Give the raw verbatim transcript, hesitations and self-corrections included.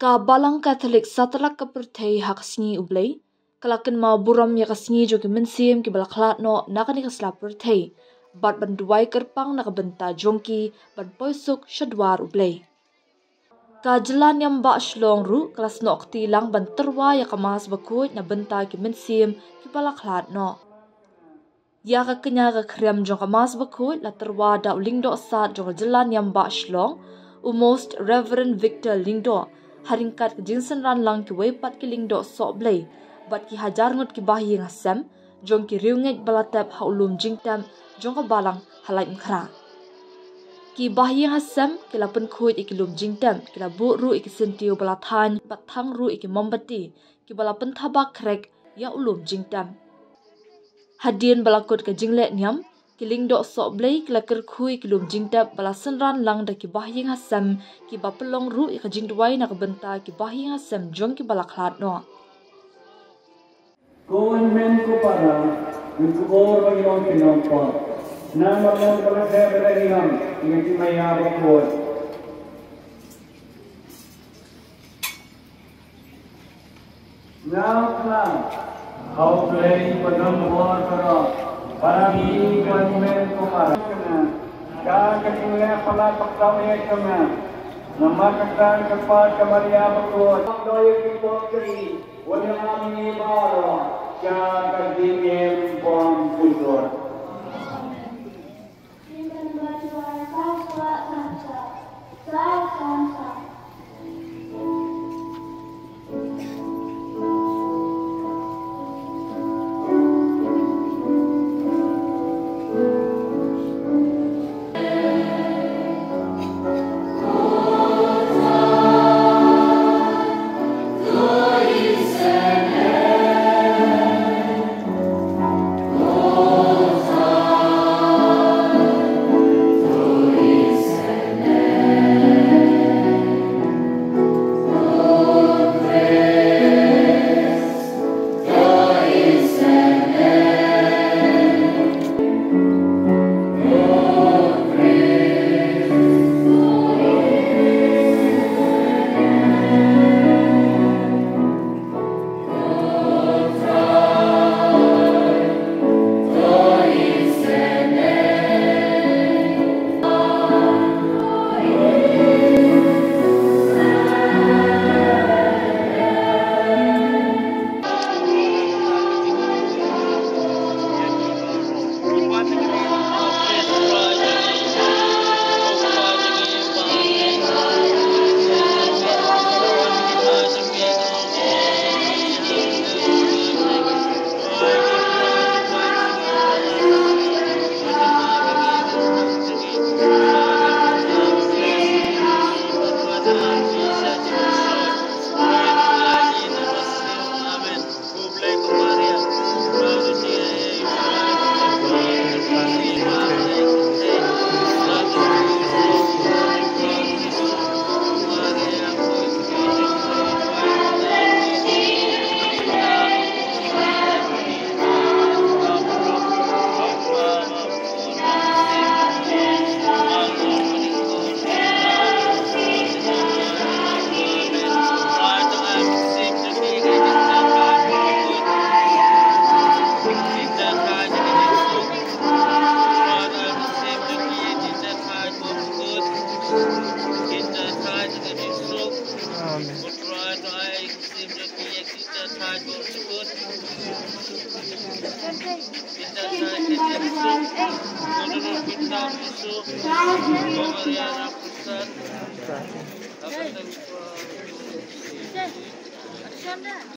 Ka Balang Katholik satlak ka pyrthei ha ka sngi U Blei ka la kynmaw burom ïa ka sngi jong ki mynsiem kiba la khlad noh na kane ka sla pyrthei bad ban duwai kyrpang na ka bynta jong ki ban poi suk sha dwar U Blei. Ka jylla niam bah Shillong ruh ka la snoh kti lang ban tyrwa ïa ka Mass Bakhuid na bynta ki mynsiem kiba la khlad noh. Ïa ka kñia ka khriam jong ka Mass Bakhuid la tyrwa da u Lyngdoh Sad jong ka jylla niam bah Shillong, u Most Reverend Victor Lyngdoh, ha ryngkat ka jingsynran lang kiwei pat ki lyngdoh sohblei bad ki hajar ngut ki bahaïing hasem jong ki riewngeit ba la tep ha u lum jingtep jong ka Balang ha Laitumkhrah. Ki bahaïing hasem ki la pynkhuid ïa ki lum jingtep, ki la buh ruh ïa ki syntiew ba la thaiñ bad thang ruh ïa ki mombati kiba la pynthaba khrek ïa u lum jingtep. Hadien ba la kut ka jingleh niam, ki lyngdoh sohblei ki la kyrkhu ïa ki lum jingtep ba la synran lang da ki bahaïing hasem kiba pynlong ruh ïa ka jingduwai na ka bynta ki bahaïing hasem jong kiba la khlad noh. Ko hynmen ko para, ngi shukor ba ngi long ki nongpop. Namar long ba la khleh ba la ïam, ngi ki maya bakhuid. Nga khna ha U Blei ba don bor baroh, para ngi ba hynmen ko para. Ka ka jingleh palat ba khlem ïa ka nga, namar ka kyrteng kyrpad ka Maria bakhuid. Ïa ki pop ka ngi, wan ïa ngi baroh, ka ka jingim bymjukut.